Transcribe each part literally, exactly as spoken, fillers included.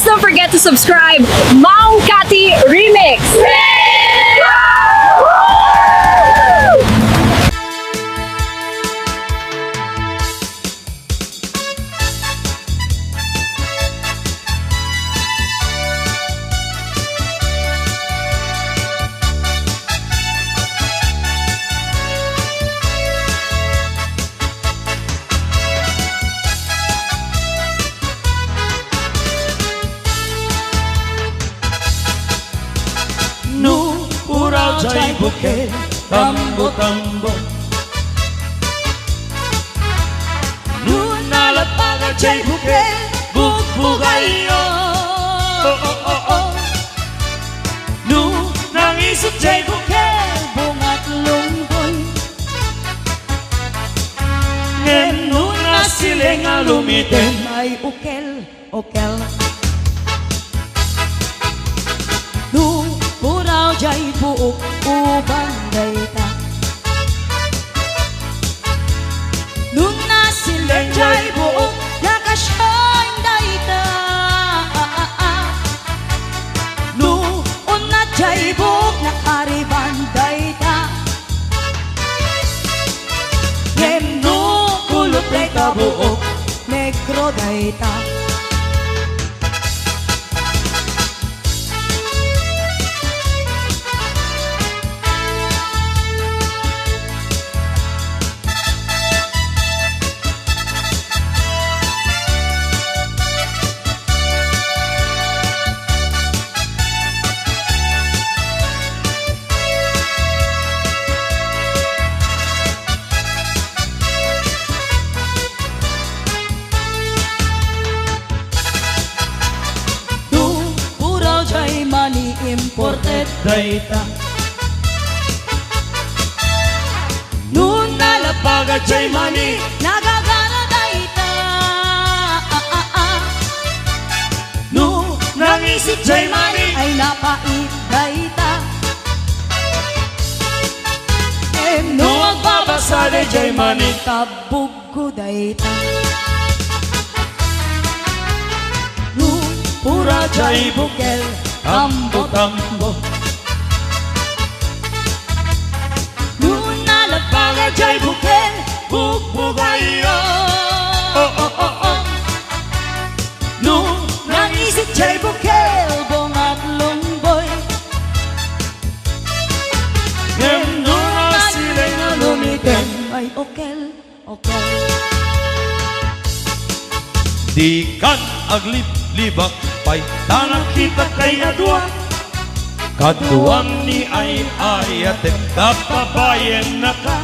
Don't forget to subscribe, Mang Kati Remix! No puraw jay bukel, tambo-tambo. No nalapag jay bukel, bugbugayyo. Oh, oh, oh, oh. No nangisog jay bukel, bungat lungboy. Ngem no nasiling a lumiten, ay ukel, ukel. No puraw jay buok, uban dayta. No nasiling jay buok, nakasian dayta. No unat jay buok, nakariban dayta. Ngem no kulot dayta buok, negro dayta. No puraw jay mani, imported dayta. No nalapag jay mani, nagagana dayta. Ah, ah, ah. No nangisog jay mani, ay napait dayta. Ngem no agbabasa dayjay mani, tabuggo dayta. No puraw jay bukel, tambo-tambo. No nalapag jay bukel, bugbugayyo. Oh, oh, oh, oh. No nangisog jay bukel, bungat lungboy. Ngem no nasiling a lumiten, ay ukel, ukel. Dikan agliblibak pay ta nakitak tay a dua. Kaduam ni ay-ayatem ta babayennaka.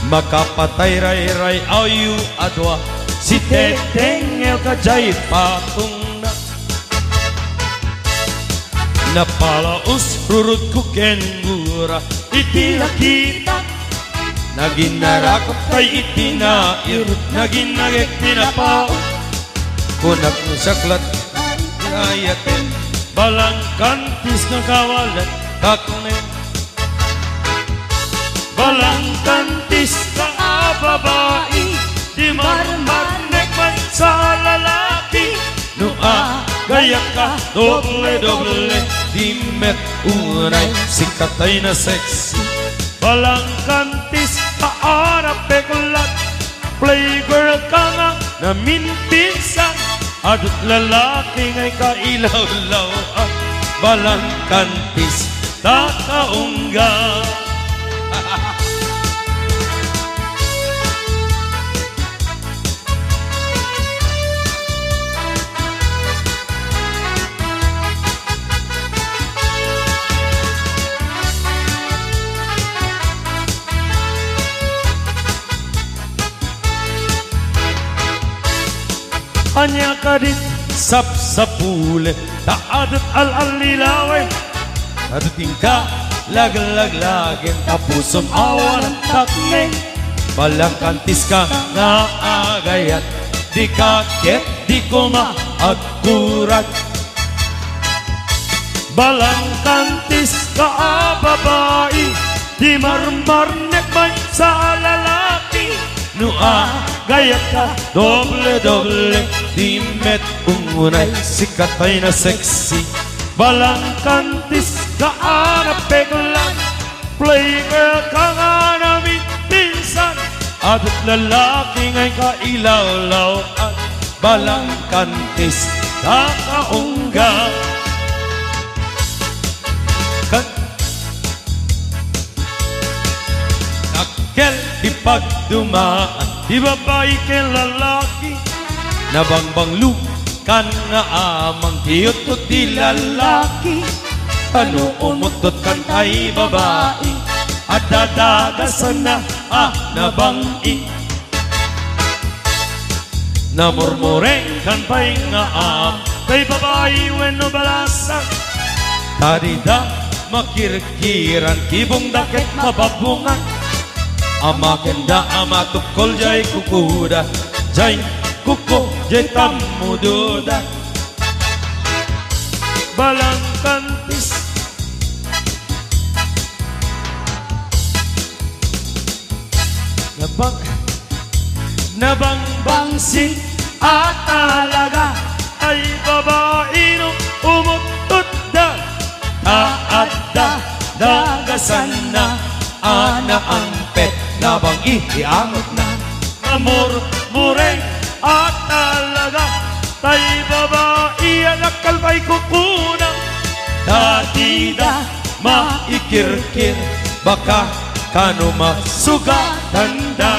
Makapatay rayray-awyo a dua, sitedengngel ka jay patongna. Napalaus rurutko ken gura iti nakitak. Nagin narakop tay iti nairut, nagin nagek ti napao. Kunak no saklat ayaten, balangkantis nga kawalat takne. Balangkantis ka a babai, di marmarnek maysa a lalaki. No agayat ka, doble-doble, di met unay, sika tay na sexy. Balangkantis ka a napeklat, playgirl ka nga naminpinsan, adut lalaki ngay kailawlaw, ah, balangkantis, tataungga. Ania kadit sapsapulem, ta adut al-allilawem, adut inka laglaglagen, ta pusom awanan takneng. Balangkantis ka nga agayat, dika ket di koma agkurat. Balangkantis ka a babai, di marmarnek maysa a lalaki. No agayat ka, doble-doble, di met unay, sikat pay na sexy. Balangkantis ka ana peklan, playgirl ka nga naminsan, adat lalaki ngay ka ilawlaw-an, balangkantis ka kaungga. Kan- Dakkel ti pagdumaan ti babai ken lalaki. Nabangbanglo kan nga amang ti uttot ti lalaki. Kano umuttot kan tay babai, adda dagasanna a nabang-i. Namurmureng kan pay nga am, tay babai wenno balasang. Ta dida makirkiran, kibongda ket mababongan. Amakenda a matukkol jay kukuda, jay kuko, jay tammudoda. Balangkantis. Nabang-, nabangbangsit a talaga, ay babai no umuttotda, ta adda dagasanna a naangpet, nabang-i ti angotna. Namurmureng a talaga, tay babai a dakkel pay kukuna, ta dida maikirkir, baka kano masugatanda.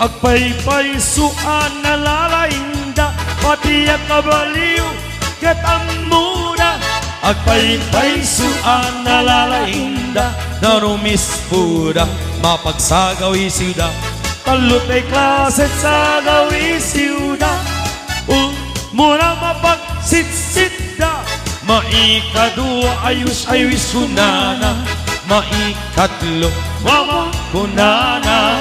Agpaypayso a nalalaingda, pati a kabaliw ket ammona. Agpaypayso a nalalaingda, narumispoda, mapagsagawisiwda. Tallo tay klase sagawisiwda. Umuna, mapagsitsitda. Maikadua, ayos-ayos kunana. Maikatlo, mama kunana.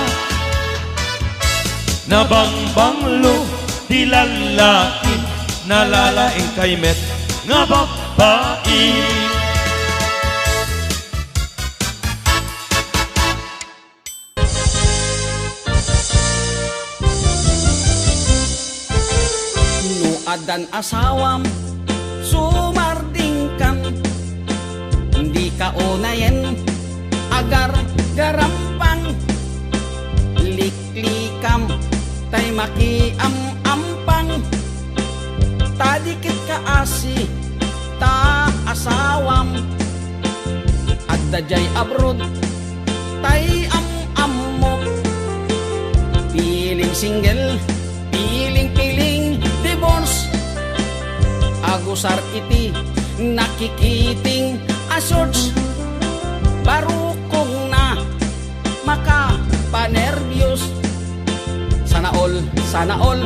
Nabangbanglo ti lalaki, nalalaing kay met nga babai. No addan asawam, sumardingkan, dika unayen agargarampang, liklikam, tay makiam-ampang, ta di ket kaasi ta asawam. Adda jay abroad, tay am-ammo. Piling single, piling-piling divorce. Agusar iti nakikiting a shorts. Barukongna, makapanerbios. Sana all, sana all,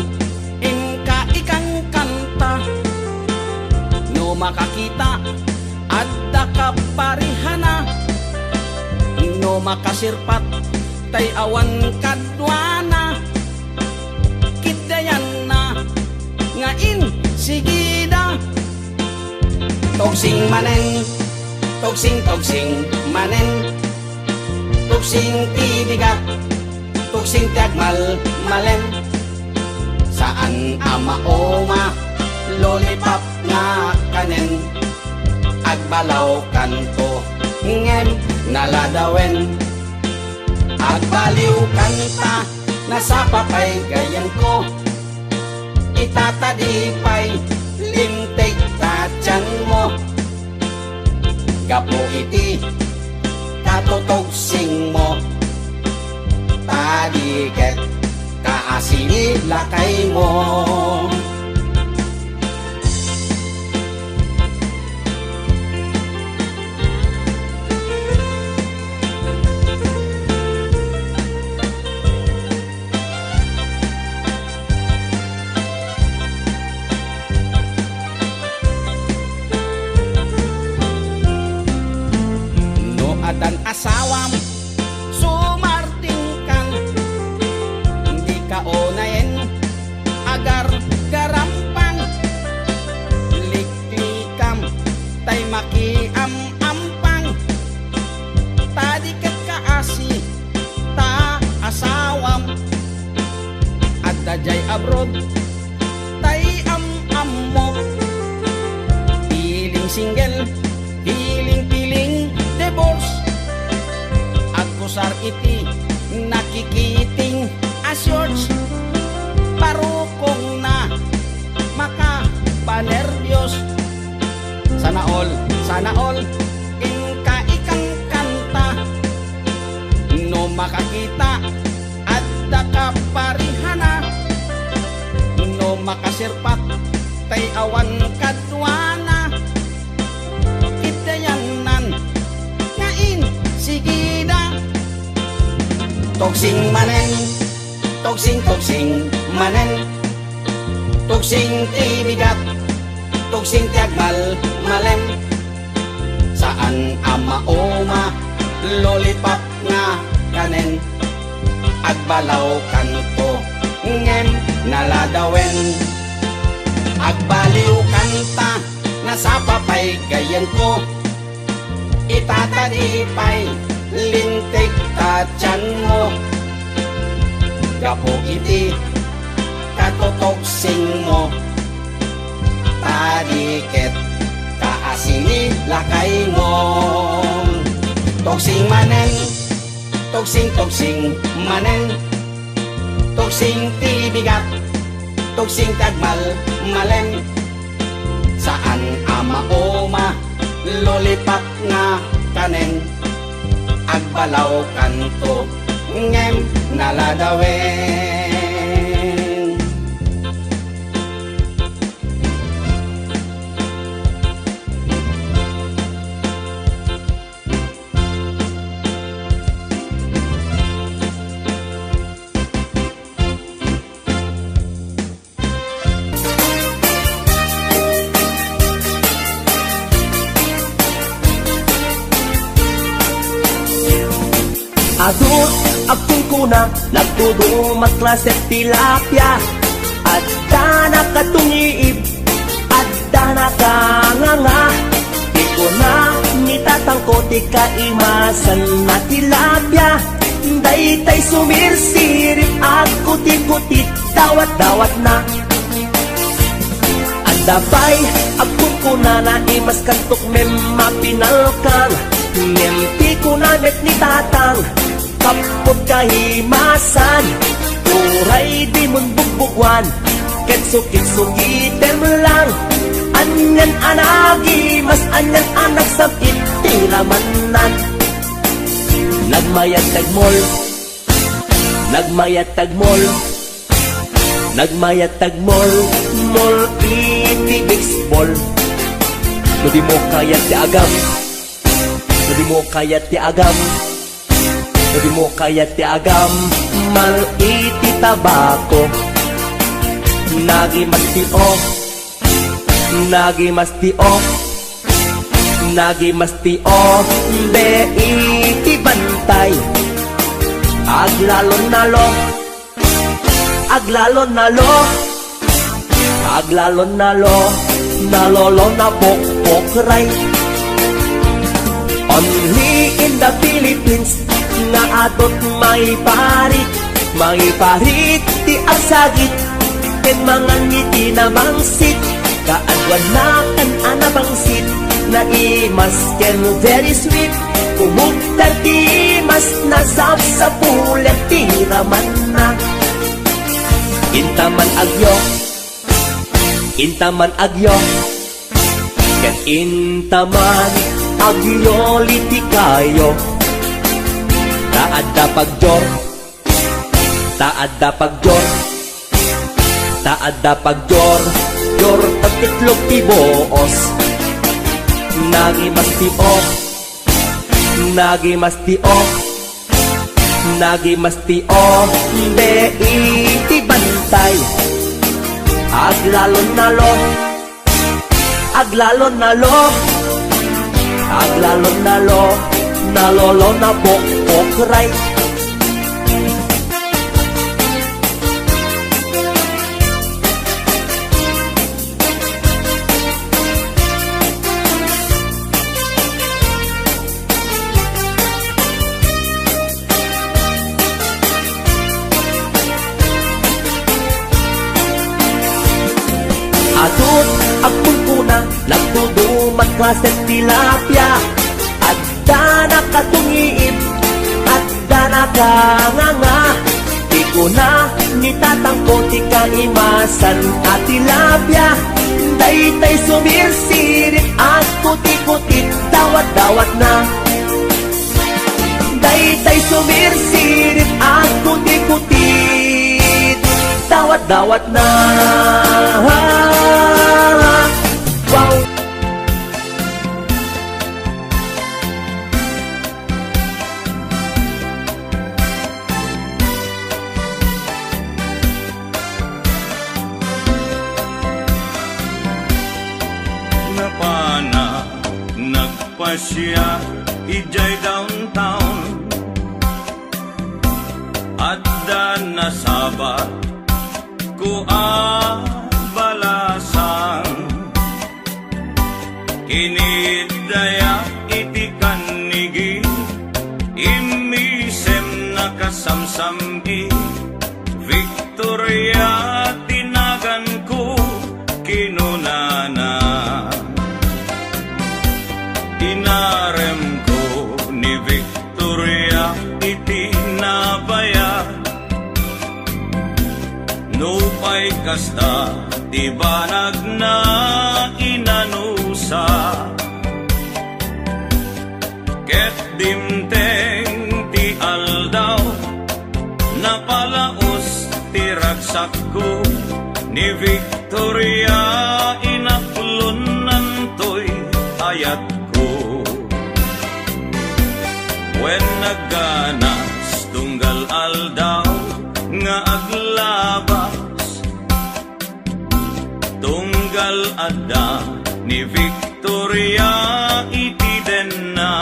inka ikankanta. No makakita, adda kaparihana. No makasirpat, tay awan kaduana. Kiddayanna nga insigida. Tugsing manen, tugsing, tugsing manen. Tugsing ti bigat, tugsing ti agmalmalen. Saan a mauma, lollipop nga kanen. Agbalawkanto, ngem naladawen. Agbaliwkanta, nasapa pay gayanko. Itatadi pay, linteg ta tianmo. Gapu iti katutugsingmo, ta di ket kaasi ni lakaymo. No addan asawam, Rod, tay am-ammok. Piling single, piling, piling divorce. Agkusar iti nakikiting a shorts. Parukongna, makapanerbios. Sana all, sana all, inka ikankanta. No makakita, adda kaparihana. No makasirpat, tay awan kaduana. Kidayannan nga insigida. Tugsing manen, tugsing, tugsing manen. Tugsing ti bigat, tugsing ti agmalmalem. Saan a mauma, lollipop nga kanen. Agbalaw kanto, ngem naladawen. Agbaliw kanta, nasapa pay gayyemko. Itatadi pay lintik ta tianmo. Gapu iti katutugsingmo, tadi ket kaasini lakaymo. Tugsing manen, tugsing, tugsing manen. Tugsing ti bigat, tugsing ti agmalmalem. Saan a mauma, lollipop nga kanen. Agbalaw kanto, ngem naladawen. Adu, agkunkuna, nagduduma klase tilapia. Adda nakatungiib, adda nakanganga. Ti kuna ni tatangko ti kaimasan na tilapia. Daytay sumirsirip, agkutikutit, dawat-dawatna. Adda pay agkunkunana, imaskantok mem mapinalkang. Ngem ti kuna met ni tatang, kappot kaimasan, uray dimon bugbuguan, ket sukit-sukitem lang. Anian a nagimas, anian a nagsam-it ti ramanna. Nagmayat, nagmol, nagmayat, nagmol, nagmayat, nagmol, mol iti baseball. No dimo kayat ti agam, no dimo kayat ti agam, no dimo kayat ti agam, mal iti tabako. Nagimas ti o, nagimas ti o, nagimas ti o, be iti bantay. Aglalon nalo, aglalon nalo, aglalon nalo, nalolo na pokpokray. Only in the Philippines nga adut maiparit, maiparit ti agsagit, ken mangan iti namangsit. Kaaduannakan a nabangsit, naimas ken very sweet. Kumugtar ti imas, nasapsapulan ti ramanna. Intaman agyo, intaman agyo, ket intaman agyo litikayo. Ta adda pagjor, ta adda pagjor, ta adda pagjor, jor, tagitlog ti buos. Nagimas ti o, nagimas ti o, nagimas ti o, be iti bantay. Aglalon nalo, aglalon nalo, aglalon nalo, nalolo na pokpokray. Atut, agkunkuna, nagdudumat klasen tilapia. Adda nakatungiib, adda nakanganga. Ti kuna ni tatangko ti kaimasan a tilapia. Daytay sumirsirip, agkutikutip, dawat-dawat na. Daytay sumirsirip, agkutikutip, dawat-dawat na. Wow! Napana, nagpasiar idiay downtown. Adda nasabat ko a balasang. Kiniddayak iti kannigi, immisem nakasamsamgi. Victoria ti naganko, kinunana. Inaremko ni Victoria iti nabayag. Nupay kasta ti banagna, inanusa. Ket dimteng ti aldaw, napalaos ti ragsakko, ni Victoria inaplonnantoy ayatko. Wen nagganas tunggal aldaw nga aglabas, tunggal adda ni Victoria iti denna.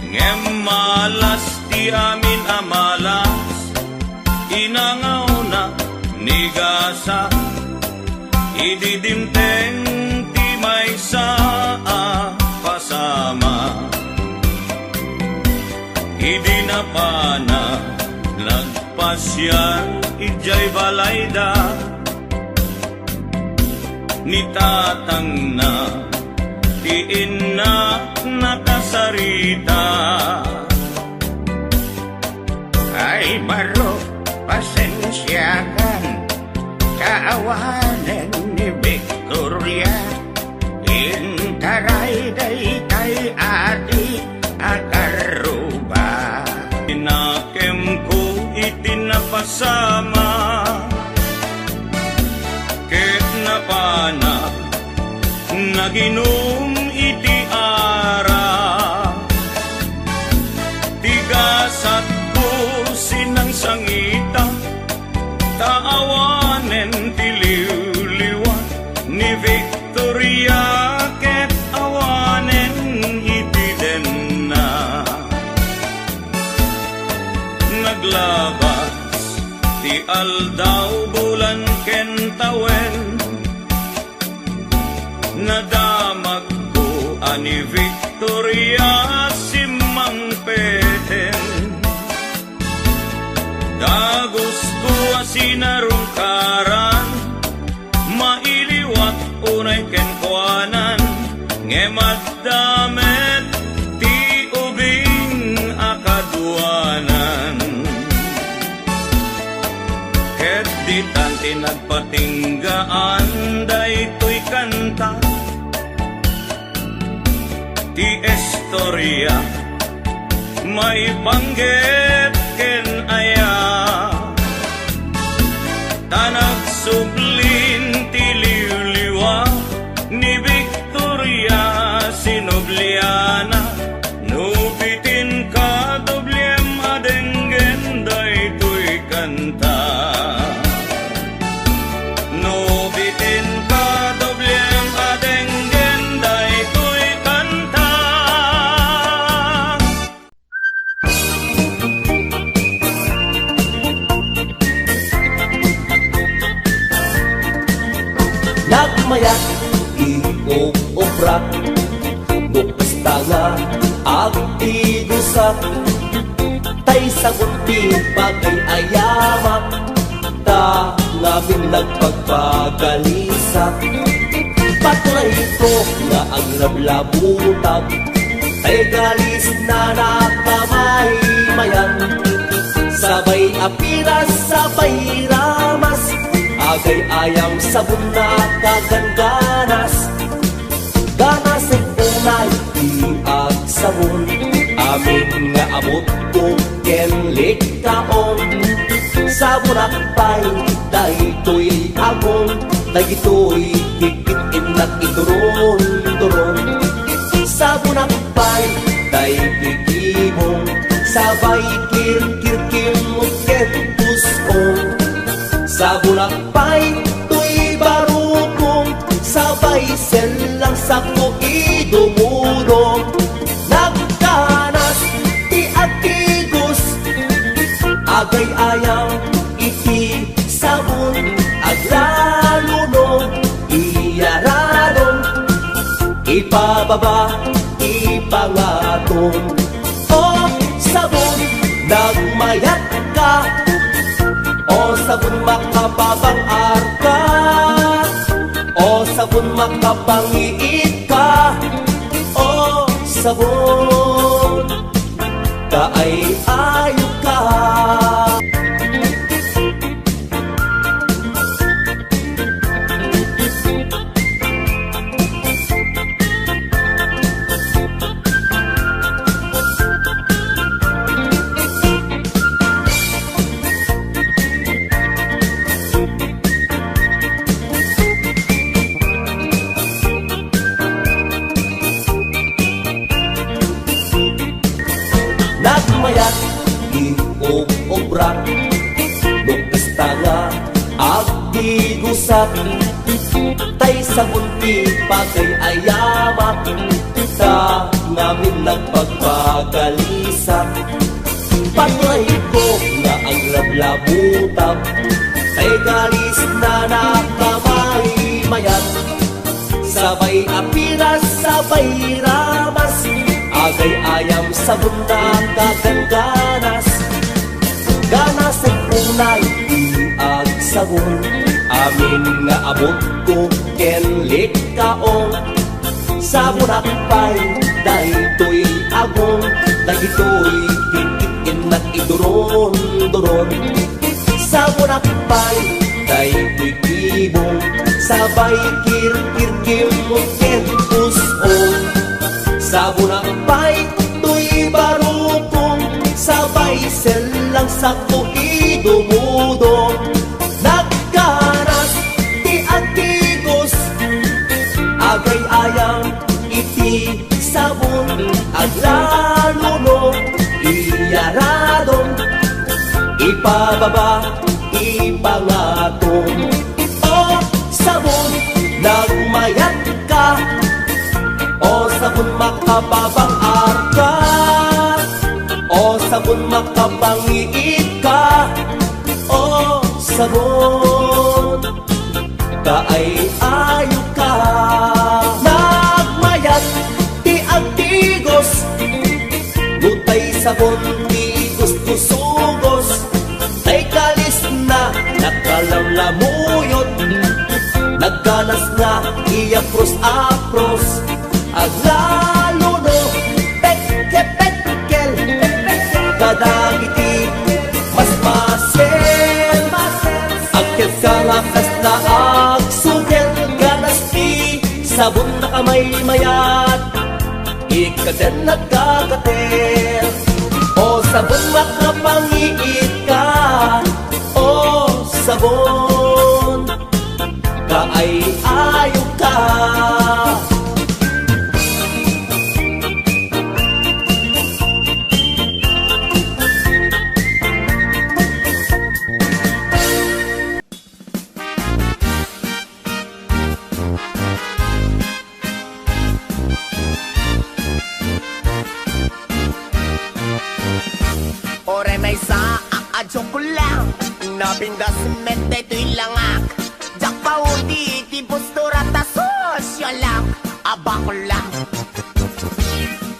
Ngem malas ti amin a malas, inangawna ni gasa idi dimteng ti maysa a pasama. Idi napana, nagpasiar idiay balayda. Ni tatangna ti inna nakasarita. Ay, baro, pasensiakan, ta awanen ni Victoria. Intaray daytay ati a karruba. Inakemko iti napasama, ket napana, naginum iti arak. Ti gasatko sinangsangita, ta awanen ti liwliwa ni Victoria ket awanen iti denna. Naglabas ti aldaw, bulan ken tawen, nadamagko a ni Victoria simmangpeten. Dagusko a sinarungkaran, mailiwat unay kenkuanan, ngem adda met ti ubing a kaduanan. Ket ditan ti nagpatinggaan daytoy kanta. Ti istoria maipanggep ken aya, ta nagsublin ti liwliwa ni Victoria, sinubliana. No bitin kadobliem a denggen daytoy kanta. No bitin kadobliem a denggen daytoy kanta. Nagmayat ti ug-ubrak, no kasta nga agtigusak, tay sagut ti pagay-ayamak, ta nga Amin nagpagpagalisak, patunay ito nga agrablabutag. Tay galis na nakamaymayan, sabay apiras, sabay ramas, agay-ayam, sabon na kagangganas. Ganasek unay ti agsabon, amin nga abutko ken likkaon. Sabonak pay daytoy agong, dagitoy tikit innak ituron-turon. Sabonak pay daytoy gibong, sabay kirkirkimot ken puskong. Sabonak pay toy barukong, sabay sellang sakko idumudong. Nagkanas ti agtigos, agay-ayam iti sabon, aglalo no iyaradon, ipababa, ipangatom. O sabon, nagmayat ka. O sabon, makapabang-ar ka. O sabon, makapangiit ka. O sabon, kaay-ayo ka. Nagmayat ti ug-obra, no kasta nga agtigusak, tay sabon ti pagay-ayamak, ta ngamin nagpagpagalisak. Paturay ko nga aglablabutak, tay galis na nakamaymayat. Sabay apiras, sabay ramas, agay-ayam, sabon na kagangganas. Ganasek unay ti agsabon, amin nga abutko ken likkaon. Sabonak pay daytoy agong, dagitoy tikit innak iduron-duron. Sabonak pay daytoy gibong, sabay kirkirkimot ken puskong. Sabonak pay toy barukong, sabay sellang sakko idumudong. Nagkanas ti agtigos, agay-ayam iti sabon, aglalo no iyaradon, ipababa, ipangatom. O sabon, nagmayat ka. O sabon, makapabang-ar ka. O sabon, makapangiit ka. O sabon, kaay-ayo ka. Nagmayat ti agtigos, no tay sabon ti gusto sugos. Tay kalis na nakalamlamuyot, nagkanas nga iyapros-apros. Aglalo no, petke-petkel kadagiti masmasel. Agketka nga kasla agsugel, ganas ti sabon, nakamaymayat, ikkaten nagkakatel. O sabon, makapangiit ka. O sabon, kaay-ayo ka. Uray maysa a joke lang, napintas met daytoy langak. Diak paudi ti postura ta sosyalak a bakla.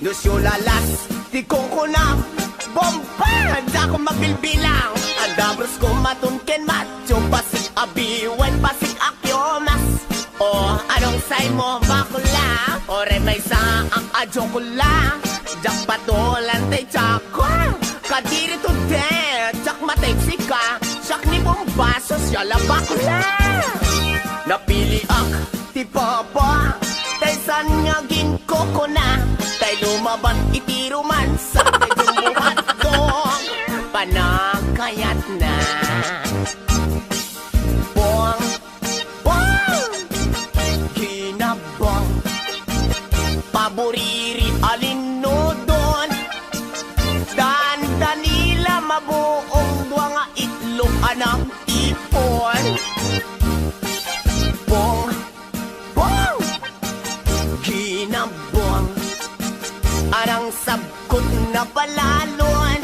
No sulalas ti kunkuna, bomba, diak mabilbilang. Adda brusko, maton ken macho, pasig Abi wen pasig a kiomas. O, anong say mo, bakla? Oray maysaak a joke la. Diak patulan tay tiako. Kadiri to de, diak mateksika. Siak ni bombaso, siak la bakla. Napiliak ti papa, tay saan nga ginkukuna. Tay lumaban iti romansa, tay jumbo hotdog, panagkayatna. Bong, bong, ginabong, paboriri a linudon. Dandanila mabuong dua nga itlog a nagtipon. Bong, bong, ginabong, arang sabkot na palalon.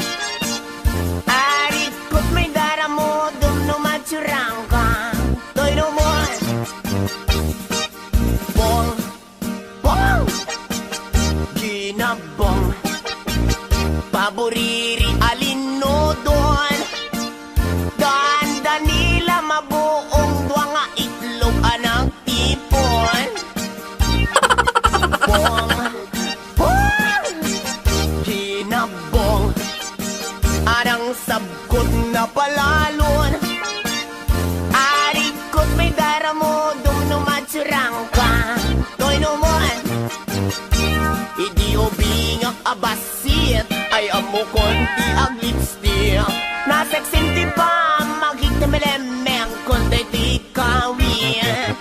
Arikot may daramodom no matsurang ka. Toy no more. Bong, bong, ginabong, paboriri a linudon. Dandanila mabuong dua nga itlog a nagtipon. Bong, bong, ginabong, arang sabkot na palalon. Arikot may daramodom no matsurang ka. Toy no more. Idi ubingak a bassit, ay ammokon ti aglipstick. Nasexy ti pamagik ti melemeng kon daytoy kawit.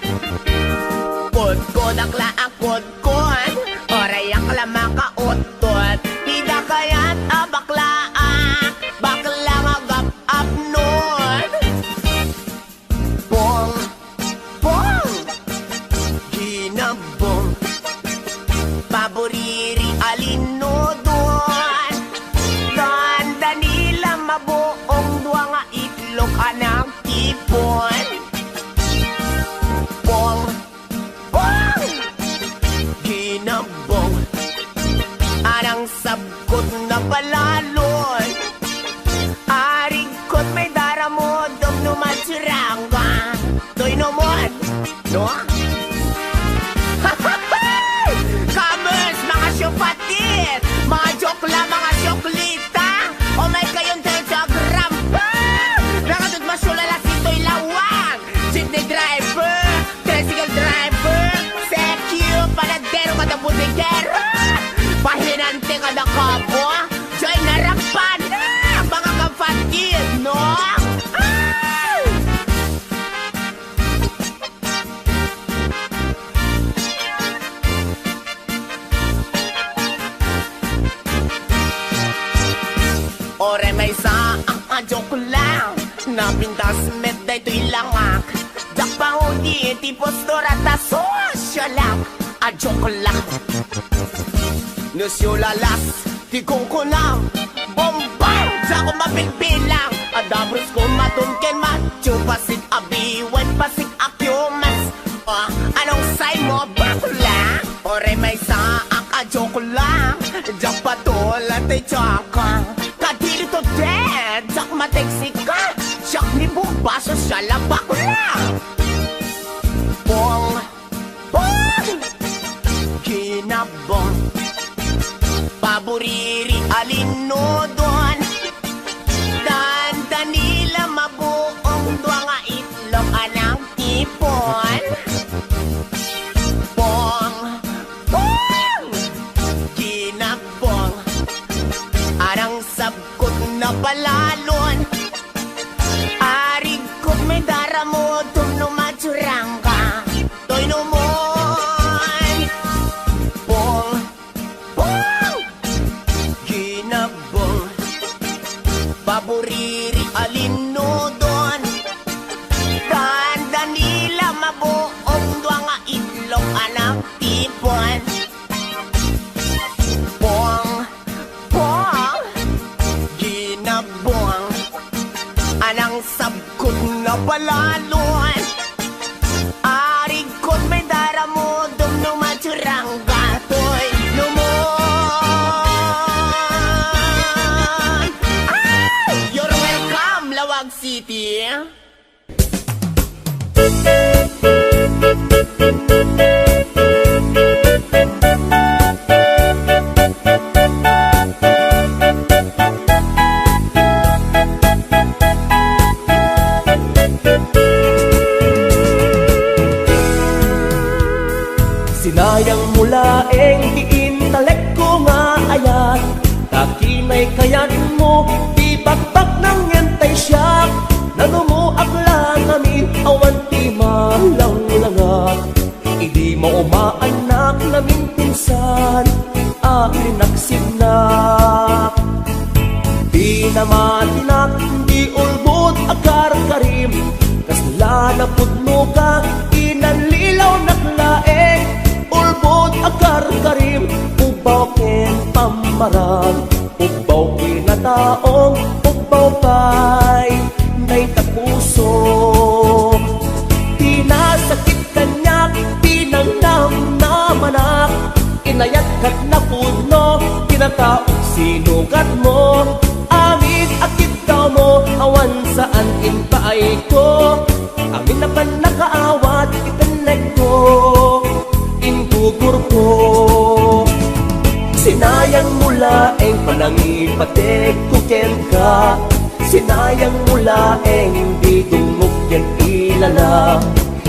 Kodkodak la a kodkod, orayak la makauttot. Ti dakayat a baklaak, bakla nga gap-apnon. Bong, bong, ginabong, paboriri a linudon. Dandanila mabuong dua nga itlog a nagtipon. Bong, bong, ginabong, arang sabkot na palalon. Arigkot may daramodom no matsurang ka. Toy no more. No? Kamus, mga siopatid, mga jokla, mga sioklita. O may kayon tayo sa grampa. Nakatut masulala si Toy Lawang. Jeepney driver, tricycle driver, sekyo, panadero kada bodegero. Pahinante kada kabo. Joy na rapan na, mga kapatid, no? Ay! Oray maysa a joke lang, napintas met daytoy langak. Diak pangudi ti postura ta sosyalak. A joke lang. No siulalas ti kungkuna, bombang, diak mabilbilang. Adda brusko madum ken macho, pasig a biway, pasig a kiomas. Ah, anong say mo, bakla? Oray maysaak a joke lang. Diak patulan ti tiaka. Kadiri to de, diak mateksika. Siak ni bombaso, siak la bakla. Bong, bong, ginabong, paboriri a linudon. Dandanila mabuong dua nga itlog a nagtipon. Bong, bong, ginabong, arang sabkot na palalon. Arigkot may daramodom no matsurang ka. Toy no more. Bong, bong, ginabong, paboriri a linudon. Dandanila mabuong dua nga itlog a nagtipon. Bong, bong, ginabong, arang sabkot na palalon. Sinayang mo laeng ti intalekko nga ayat, ta kinay kayatmo, ti bakbaknang ngem tay siak, nanumoak la ngamin, awan ti malanglangat. Idi maumaannak, naminpinsan a rinaksidnak. Pinamatinak di ulbod a karkarim, kasla napudno ka, inallilawnak laeng. Ulbod a karkarim, ubbaw ken pammarang, ubbaw kinataong, ubbaw pay dayta puso. Pinasakit kaniak, pinangnamnamanak, inayat ket napudno, kinataok sinugatmo. Amin a kiddawmo, awan saan impaayko. Amin a pannakaawat, ipennekko, inggugurko. Sinayang mo laeng panangipategko kenka. Sinayang mo laeng di dumngog ken ilana.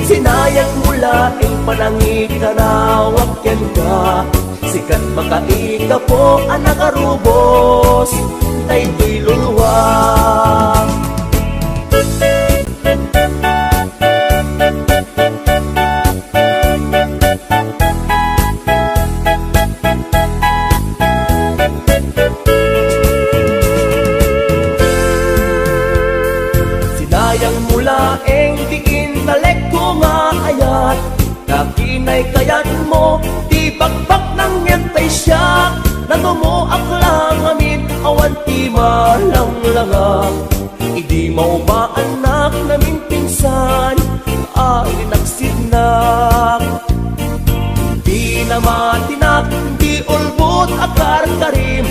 Sinayang mo laeng panangikanawak kenka. Sika ti makaikapo a nagarubos daytoy luluwa. Sinayang mo laeng ti intalekko nga ayat, ta kinay kayatmo, ti bakbaknang ngem tay siak, nanumoak la ngamin, awan ti malanglangat. Idi maumaannak, naminpinsan a rinaksidnak. Pinamatinak di ulbod a karkarim,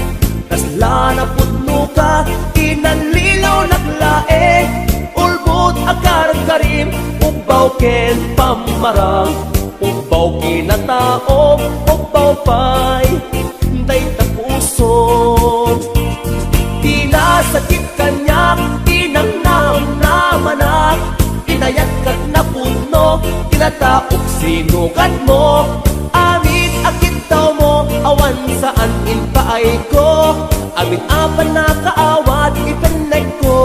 kasla napudno ka, inallilawnak laeng. Ulbod a karkarim, ubbaw ken pammarang, ubbaw kinatao, ubbaw pay dayta puso. Pinasakit kaniak, pinangnamnamanak, inayat ket napudno, kinataok sinugatmo. Amin a kiddawmo, awan saan impaayko. Amin a pannakaawat, ipennekko,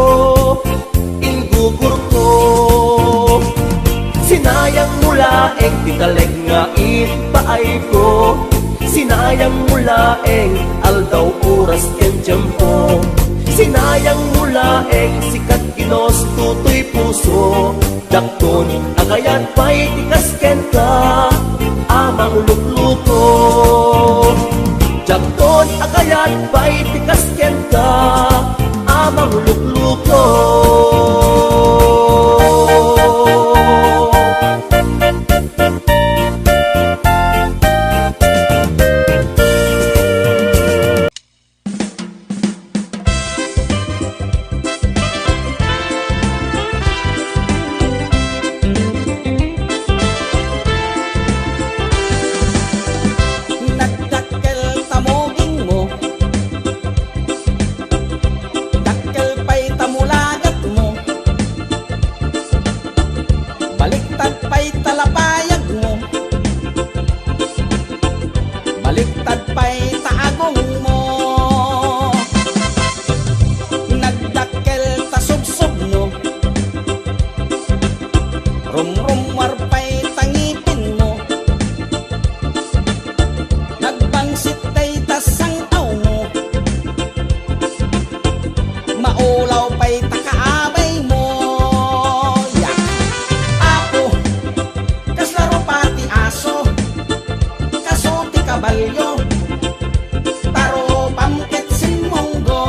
inggugurko. Sinayang mo laeng ti talek nga impaayko. Sinayang mo laeng aldaw, oras ken tiempo. Sinayang mo laeng sika ti ginusto toy puso. Dakton a kayat pay ti kas kenka a manglukluko. Dakton a kayat pay ti kas kenka a manglukluko. Nagdakkel ta mugingmo, dakkel pay ta mulagatmo. Baliktad pay ta lapayagmo, baliktad pay ta agongmo. Nagdakkel ta subsubno, rumrummuar pay ta ngipinmo. Nagbangsit dayta sang-awmo. Maulaw pay ta kaabaymo. Ya. Apo, kasla rupa ti aso, kaso ti kabalio, ta rupam ket simmunggo.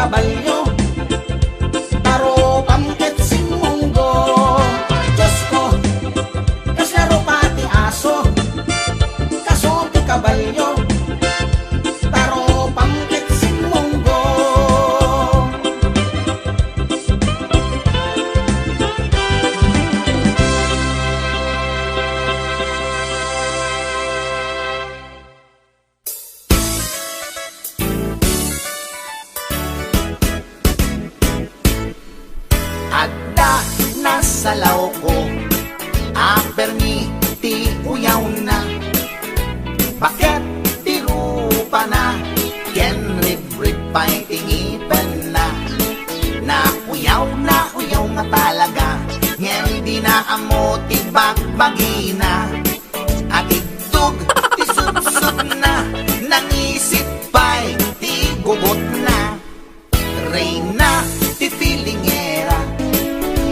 Balyo, tarupam ket simmunggo. Diosko, kasla rupa ti aso, kaso ti kabalyo, tarupam ket simmunggo. Adda nasalawko a permi ti uyawna. Baket ti rupana, ken ribrib pay ti ngipenna. Nauyaw, nauyaw nga talaga, ngem dina ammo ti bagbagina. Atiddog ti subsubna, nangisit pay ti gugotna. Reyna ti pilingera,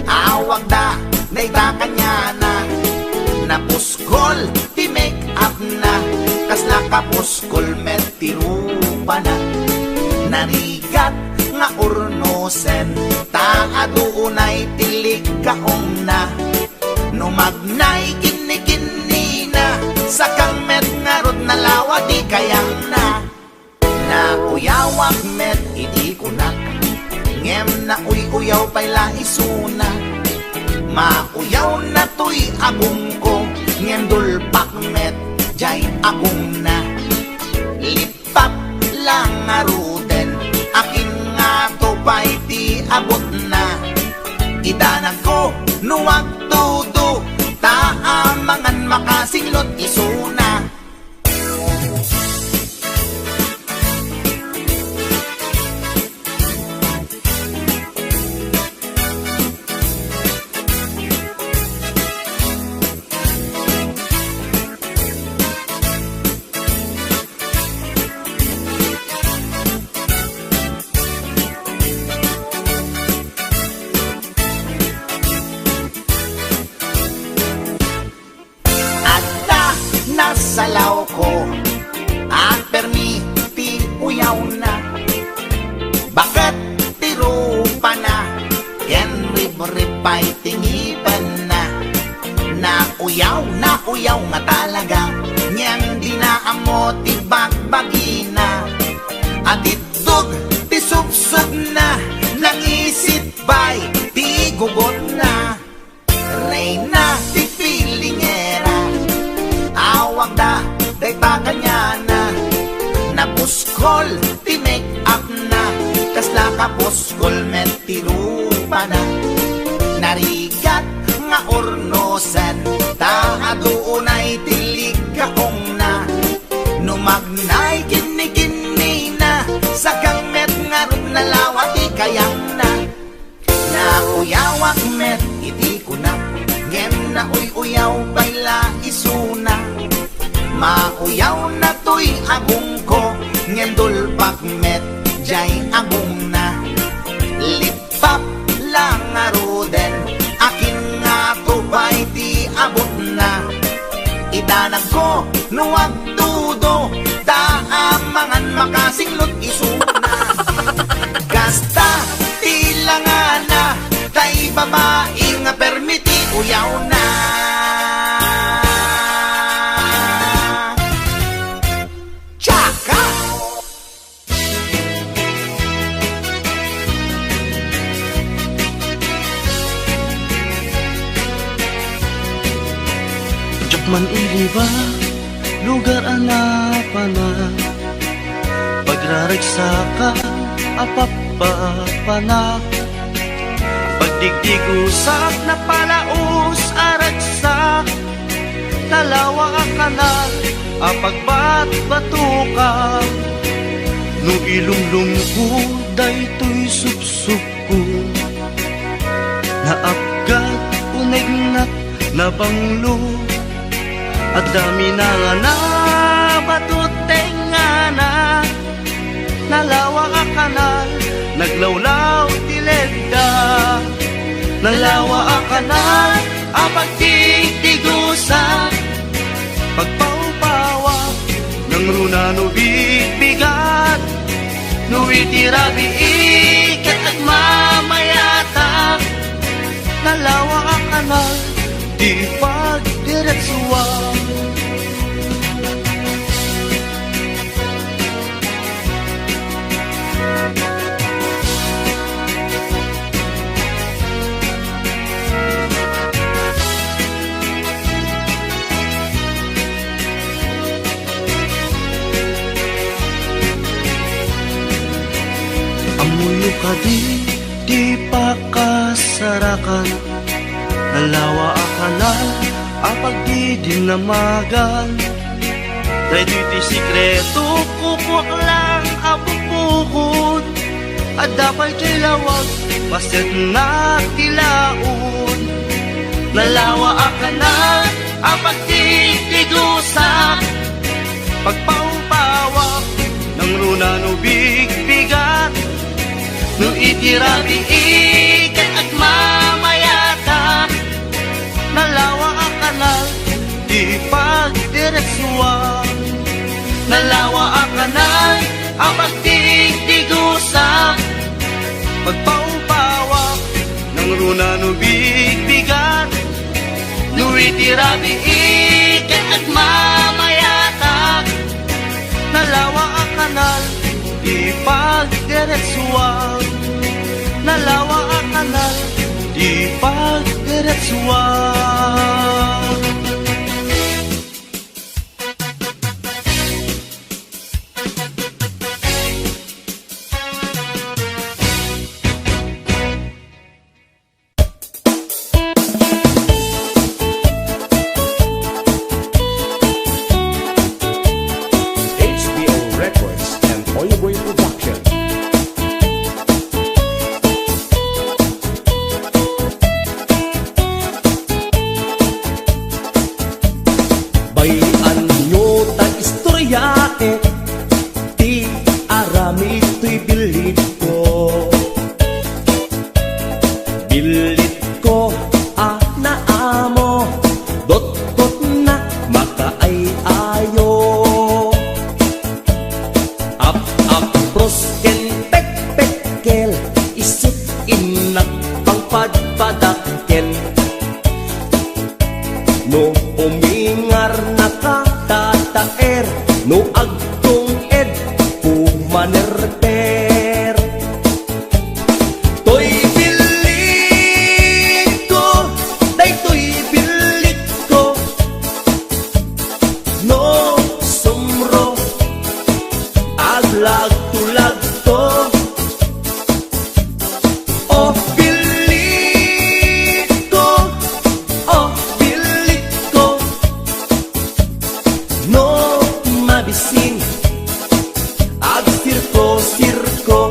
awagda dayta kaniana. Napuskol ti make-upna, kasla kapuskol met ti rupana. Narigat nga urnosen, ta adu unay ti likkaongna. Numagnay kinnikinnina, sakang met ngarud nalawa ti kayangna. Nauyawak met idi kunak, ngem nauy-uyaw pay la isuna. Mauyawna toy agongko, ngem dulpak met jay agongna. Lippap la ngaruden, akin ngato pay ti abutna. Idanagko no agtudo, ta amangan makasinglot isuna. Adda nasalawko a permi ti uyawna. Baket ti rupana, ken ribrib pay ti ngipenna. Nauyaw, nauyaw nga talaga, ngem dina ammo ti bagbagina. Atiddog ti subsubna, nangisit pay ti gugotna. Reyna ti pilingera, awagda dayta kaniana. Napuskol ti make-upna, kasla kapuskol met ti rupana. Narigat nga urnosen, ta adu unay ti likkaongna. Numagnay kinnikinnina, sakang met ngarud nalawa ti kayangna. Nauyawak met iti kunak, ngem nauy-uyaw pay la isuna. Mauyawna toy agongko, ngem dulpak met jay agongna. Lippap la ngaruden, akin ngato pay ti abutna. Idanagko no agtudo, ta amangan makasinglot isuna. Kasta ti langana, tay babai nga permi ti uyawna. Tsaka! Diak man iliba, lugar a napanak, pagraragsakan a pappapana. Pagdigdigusak napalaos a ragsak, nalawa a kanal a pagbatbatukan. No ilumlomko daytoy supsupko, naapgat, unegnak, nabanglo. Adda minangana, bato tengngana. Nalawa a kanal, naglawlaw ti ledda. Nalawa a kanal a pagtigtigusa, pagpawpawa, nangruna no bigbigat. No iti rabii ket agmamayatak, nalawa a kanal ti pagdiretsuam. Ammoyo kadi ti pakasarakan, nalawa a kanal a pagdidinamagan. Daytoy ti sekreto, kukuak lang a bukbukod. Adda pay ti lawag, pasetna ti laod. Nalawa a kanal a pagtigtigusak, pagpaupawak, nangruna no bigbigat. No iti rabii ket agmamayatak, nalawa a kanal ti pagdiretsuam. Nalawa a kanal a pagdigdigusak, pagpaupawak, nangruna no bigbigat. No iti rabii ket agmamayatak, nalawa a kanal ti pagdiretsuam. Nalawa a kanal ti pagdiretsuam. H B O Records and Oyoboy Production. Bay-anyo ta istoryaek ti aramid toy billitko. Billitko a naamo, dotkotna makaay-ayo. Ap-apros ken pekpekkel, isut' innak pangpadpadakkel. No umingarnaka, tataer, no agtung-ed, pumanerper. Toy billitko, daytoy billitko. No sumro, aglagto-lagto. O billitko, o billitko. No mabisin, agsirko-sirko.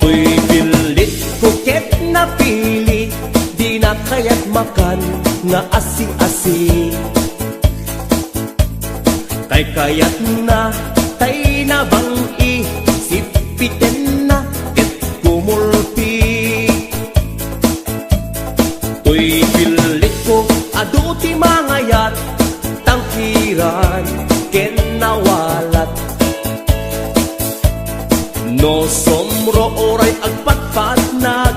Toy billitko ket napili, dina kayat makan nga asi-asi. Kaykayatna tay nabang-i, sipitenna ket kumulpi. Toy billitko, adu ti mangayat, tangkiran ken nawalat. No sumro uray agpatpatnag,